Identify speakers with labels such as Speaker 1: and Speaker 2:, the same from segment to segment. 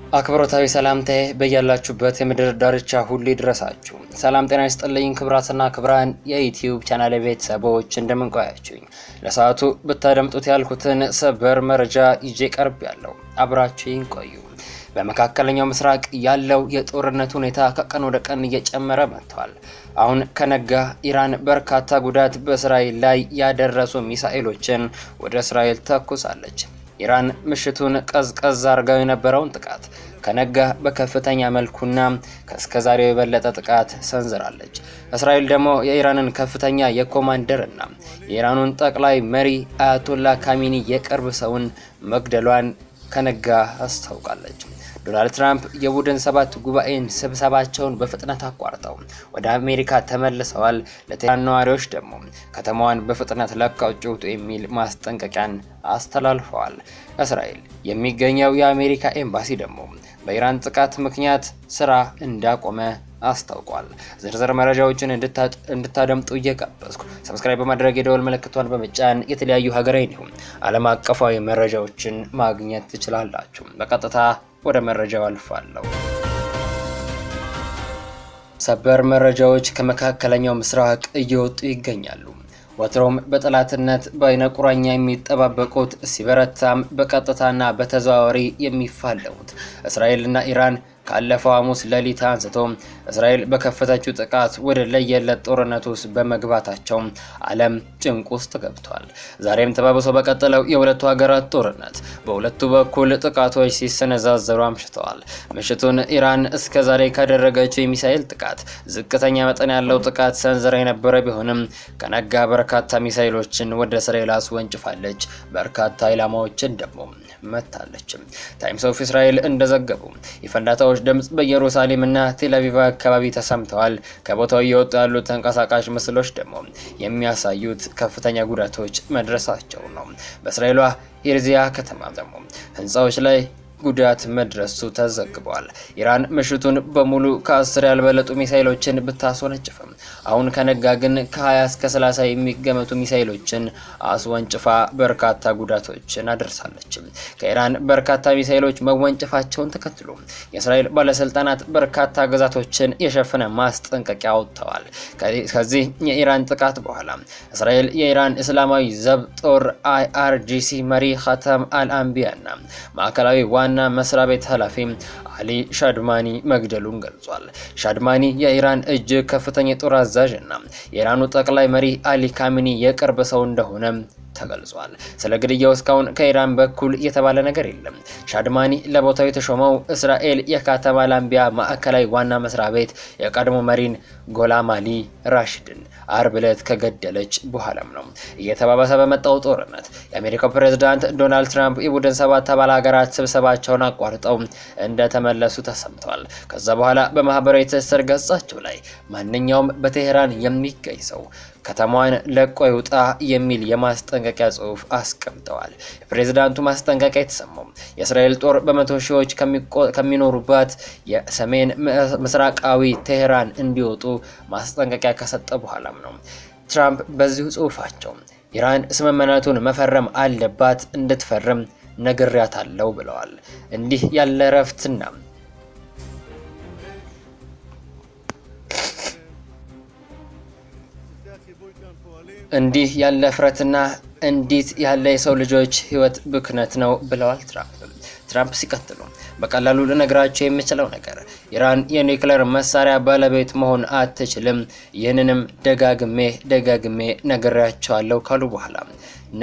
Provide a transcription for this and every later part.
Speaker 1: አክብሮታዊ ሰላምታዬ በያላችሁበት የምድር ዳርቻ ሁሉ ይድረሳችሁ። ሰላም ጤና ይስጥልኝ ክብራትና ክብራን የዩቲዩብ ቻናል ቤተሰቦች፣ እንደምን ቆያችሁኝ? ለሰዓቱ ብታደምጡት ያልኩትን ሰበር መረጃ ይዤ ቀርቤያለሁ፣ አብራችሁኝ ቆዩ። በመካከለኛው ምስራቅ ያለው የጦርነት ሁኔታ ከቀን ወደ ቀን እየጨመረ መጥቷል። አሁን ከነጋ ኢራን በርካታ ጉዳት በእስራኤል ላይ ያደረሱ ሚሳኤሎችን ወደ እስራኤል ተኩሳለች። ኢራን ምሽቱን ቀዝቀዝ አርጋው የነበረውን ጥቃት ከነጋ በከፍተኛ መልኩና ከእስከዛሬው የበለጠ ጥቃት ሰንዝራለች። እስራኤል ደግሞ የኢራንን ከፍተኛ የኮማንደርና የኢራኑን ጠቅላይ መሪ አያቶላ ካሚኒ የቅርብ ሰውን መግደሏን ከነጋ አስታውቃለች። ዶናልድ ትራምፕ የቡድን 7 ጉባኤን ስብሰባቸውን በፍጥነት አቋርጠው ወደ አሜሪካ ተመልሰዋል። ለቴህራን ነዋሪዎች ደግሞ ከተማዋን በፍጥነት ለቃችሁ ውጡ የሚል ማስጠንቀቂያን አስተላልፈዋል። እስራኤል የሚገኘው የአሜሪካ ኤምባሲ ደግሞ በኢራን ጥቃት ምክንያት ስራ እንዳቆመ አስታውቋል። ዝርዝር መረጃዎችን እንድታደምጡ እየጋበዝኩ፣ subscribe በማድረግ የደወል ምልክቷን በመጫን የተለያዩ ሀገራዊ እንዲሁም ዓለም አቀፋዊ መረጃዎችን ማግኘት ትችላላችሁ። በቀጥታ ወደ መረጃው አልፋለሁ። ሰበር መረጃዎች ከመካከለኛው ምስራቅ እየወጡ ይገኛሉ። ወትሮም በጠላትነት በአይነ ቁራኛ የሚጠባበቁት፣ ሲበረታም በቀጥታና በተዘዋዋሪ የሚፋለሙት እስራኤልና ኢራን ካለፈው ሐሙስ ሌሊት አንስቶ እስራኤል በከፈተችው ጥቃት ወደ ለየለት ጦርነት ውስጥ በመግባታቸው ዓለም ጭንቅ ውስጥ ገብቷል። ዛሬም ተባብሶ በቀጠለው የሁለቱ ሀገራት ጦርነት በሁለቱ በኩል ጥቃቶች ሲሰነዛዘሩ አምሽተዋል። ምሽቱን ኢራን እስከ ዛሬ ካደረገችው የሚሳኤል ጥቃት ዝቅተኛ መጠን ያለው ጥቃት ሰንዝራ የነበረ ቢሆንም፣ ከነጋ በርካታ ሚሳኤሎችን ወደ እስራኤል አስወንጭፋለች። በርካታ ኢላማዎችን ደግሞ መታለች። ታይምስ ኦፍ እስራኤል እንደዘገቡ የፍንዳታዎች ድምጽ በኢየሩሳሌም እና ቴልአቪቭ አካባቢ ተሰምተዋል። ከቦታው እየወጡ ያሉት ተንቀሳቃሽ ምስሎች ደግሞ የሚያሳዩት ከፍተኛ ጉዳቶች መድረሳቸው ነው። በእስራኤሏ ሄርዚያ ከተማ ደግሞ ህንፃዎች ላይ ጉዳት መድረሱ ተዘግቧል። ኢራን ምሽቱን በሙሉ ከ10 ያልበለጡ ሚሳይሎችን ብታስወነጭፍም፣ አሁን ከነጋ ግን ከ20 እስከ 30 የሚገመቱ ሚሳይሎችን አስወንጭፋ በርካታ ጉዳቶችን አደርሳለች። ከኢራን በርካታ ሚሳይሎች መወንጨፋቸውን ተከትሎ የእስራኤል ባለስልጣናት በርካታ ግዛቶችን የሸፈነ ማስጠንቀቂያ አውጥተዋል። ከዚህ የኢራን ጥቃት በኋላ እስራኤል የኢራን እስላማዊ ዘብ ጦር IRGC መሪ ኻተም አልአንቢያና ማዕከላዊ ዋና መስሪያ ቤት ኃላፊ አሊ ሻድማኒ መግደሉን ገልጿል። ሻድማኒ የኢራን እጅግ ከፍተኛ የጦር አዛዥ እና የኢራኑ ጠቅላይ መሪ አሊ ካሚኒ የቅርብ ሰው እንደሆነ ተገልጿል። ስለ ግድያው እስካሁን ከኢራን በኩል የተባለ ነገር የለም። ሻድማኒ ለቦታው የተሾመው እስራኤል የካተም አል-አንቢያ ማዕከላዊ ዋና መስሪያ ቤት የቀድሞ መሪን ጎላም አሊ ራሽድን አርብ ዕለት ከገደለች በኋላም ነው። እየተባባሰ በመጣው ጦርነት የአሜሪካው ፕሬዝዳንት ዶናልድ ትራምፕ የቡድን 7 አባል ሀገራት ስብሰባቸውን አቋርጠው እንደተመለሱ ተሰምተዋል። ከዛ በኋላ በማህበራዊ ትስስር ገጻቸው ላይ ማንኛውም በቴህራን የሚገኝ ሰው ከተማዋን ለቆ ይውጣ የሚል የማስጠንቀቂያ ጽሑፍ አስቀምጠዋል። የፕሬዝዳንቱ ማስጠንቀቂያ የተሰማው የእስራኤል ጦር በመቶ ሺዎች ከሚኖሩባት የሰሜን ምስራቃዊ ቴህራን እንዲወጡ ማስጠንቀቂያ ከሰጠ በኋላም ነው። ትራምፕ በዚሁ ጽሑፋቸው ኢራን ስምምነቱን መፈረም አለባት፣ እንድትፈርም ነግሬያታለሁ ብለዋል። እንዲህ ያለ እረፍትና እንዲህ ያለ እፍረትና እንዲት ያለ የሰው ልጆች ህይወት ብክነት ነው ብለዋል ትራምፕ። ትራምፕ ሲቀጥሉ፣ በቀላሉ ልነግራቸው የምችለው ነገር ኢራን የኒውክሌር መሳሪያ ባለቤት መሆን አትችልም፣ ይህንንም ደጋግሜ ደጋግሜ ነግሬያቸዋለሁ ካሉ በኋላ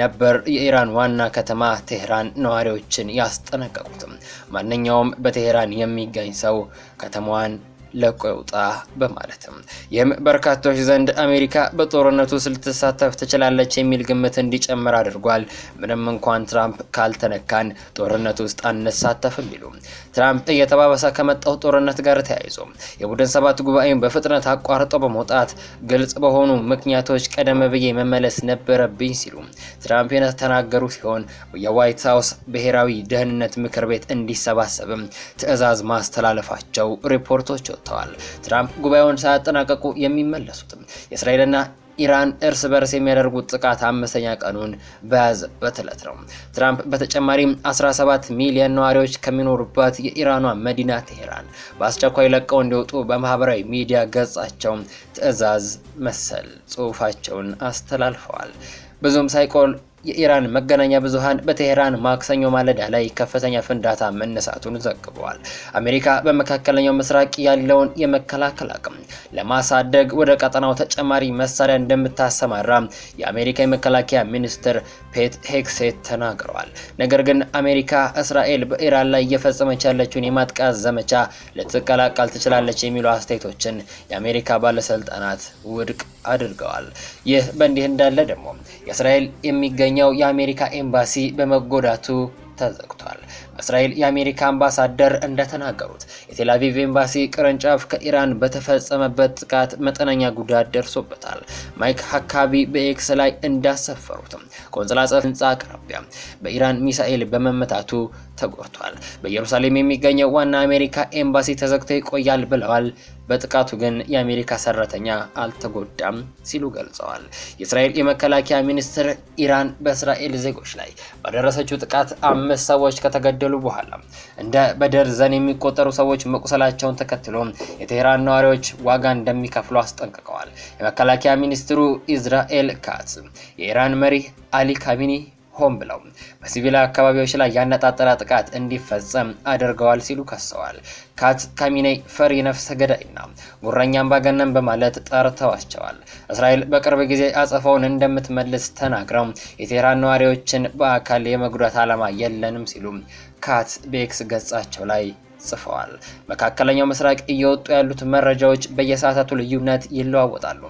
Speaker 1: ነበር የኢራን ዋና ከተማ ቴህራን ነዋሪዎችን ያስጠነቀቁትም። ማንኛውም በቴህራን የሚገኝ ሰው ከተማዋን ለቆ ይውጣ በማለትም። ይህም በርካቶች ዘንድ አሜሪካ በጦርነቱ ልትሳተፍ ትችላለች የሚል ግምት እንዲጨምር አድርጓል። ምንም እንኳን ትራምፕ ካልተነካን ጦርነት ውስጥ አንሳተፍም ቢሉ፣ ትራምፕ እየተባባሰ ከመጣው ጦርነት ጋር ተያይዞ የቡድን 7 ጉባኤን በፍጥነት አቋርጠው በመውጣት ግልጽ በሆኑ ምክንያቶች ቀደም ብዬ መመለስ ነበረብኝ ሲሉ ትራምፕ የተናገሩ ሲሆን፣ የዋይት ሀውስ ብሔራዊ ደህንነት ምክር ቤት እንዲሰባሰብም ትዕዛዝ ማስተላለፋቸው ሪፖርቶች ወጥተዋል። ትራምፕ ጉባኤውን ሳያጠናቀቁ የሚመለሱትም የእስራኤልና ኢራን እርስ በርስ የሚያደርጉት ጥቃት 5ኛ ቀኑን በያዘበት ዕለት ነው። ትራምፕ በተጨማሪም 17 ሚሊዮን ነዋሪዎች ከሚኖሩባት የኢራኗ መዲና ቴሄራን በአስቸኳይ ለቀው እንዲወጡ በማህበራዊ ሚዲያ ገጻቸው ትዕዛዝ መሰል ጽሑፋቸውን አስተላልፈዋል። ብዙም ሳይቆይ የኢራን መገናኛ ብዙሃን በቴሄራን ማክሰኞ ማለዳ ላይ ከፍተኛ ፍንዳታ መነሳቱን ዘግበዋል። አሜሪካ በመካከለኛው ምስራቅ ያለውን የመከላከል አቅም ለማሳደግ ወደ ቀጠናው ተጨማሪ መሳሪያ እንደምታሰማራ የአሜሪካ የመከላከያ ሚኒስትር ፔት ሄግሴት ተናግረዋል። ነገር ግን አሜሪካ እስራኤል በኢራን ላይ እየፈጸመች ያለችውን የማጥቃት ዘመቻ ልትቀላቀል ትችላለች የሚሉ አስተያየቶችን የአሜሪካ ባለስልጣናት ውድቅ አድርገዋል። ይህ በእንዲህ እንዳለ ደግሞ የእስራኤል የሚገኘው የአሜሪካ ኤምባሲ በመጎዳቱ ተዘግቷል። በእስራኤል የአሜሪካ አምባሳደር እንደተናገሩት የቴል አቪቭ ኤምባሲ ቅርንጫፍ ከኢራን በተፈጸመበት ጥቃት መጠነኛ ጉዳት ደርሶበታል። ማይክ ሀካቢ በኤክስ ላይ እንዳሰፈሩትም ቆንስላ ጽሕፈት ህንፃ አቅራቢያ በኢራን ሚሳኤል በመመታቱ ተጎድቷል። በኢየሩሳሌም የሚገኘው ዋና አሜሪካ ኤምባሲ ተዘግቶ ይቆያል ብለዋል። በጥቃቱ ግን የአሜሪካ ሰራተኛ አልተጎዳም ሲሉ ገልጸዋል። የእስራኤል የመከላከያ ሚኒስትር ኢራን በእስራኤል ዜጎች ላይ ባደረሰችው ጥቃት 5 ሰዎች ከተገደሉ በኋላ እንደ በደርዘን የሚቆጠሩ ሰዎች መቁሰላቸውን ተከትሎ የቴህራን ነዋሪዎች ዋጋ እንደሚከፍሉ አስጠንቅቀዋል። የመከላከያ ሚኒስትሩ ኢዝራኤል ካትዝ የኢራን መሪ አሊ ካሚኒ ሆን ብለው በሲቪል አካባቢዎች ላይ ያነጣጠረ ጥቃት እንዲፈጸም አድርገዋል ሲሉ ከሰዋል። ካትዝ ካሚኔይ ፈሪ ነፍሰ ገዳይና ጉረኛ አምባገነን በማለት ጠርተዋቸዋል። እስራኤል በቅርብ ጊዜ አጸፋውን እንደምትመልስ ተናግረው የቴህራን ነዋሪዎችን በአካል የመጉዳት ዓላማ የለንም ሲሉ ካትዝ በኤክስ ገጻቸው ላይ ጽፈዋል። መካከለኛው ምስራቅ እየወጡ ያሉት መረጃዎች በየሰዓታቱ ልዩነት ይለዋወጣሉ።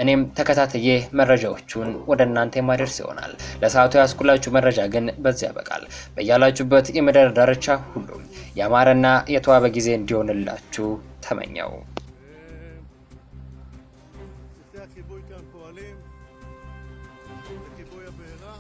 Speaker 1: እኔም ተከታትዬ መረጃዎቹን ወደ እናንተ የማደርስ ይሆናል። ለሰዓቱ ያስኩላችሁ መረጃ ግን በዚህ ያበቃል። በያላችሁበት የምድር ዳርቻ ሁሉ ያማረና የተዋበ ጊዜ እንዲሆንላችሁ ተመኘው።
Speaker 2: צוותי הכיבוי כאן פועלים לכיבוי הבעירה.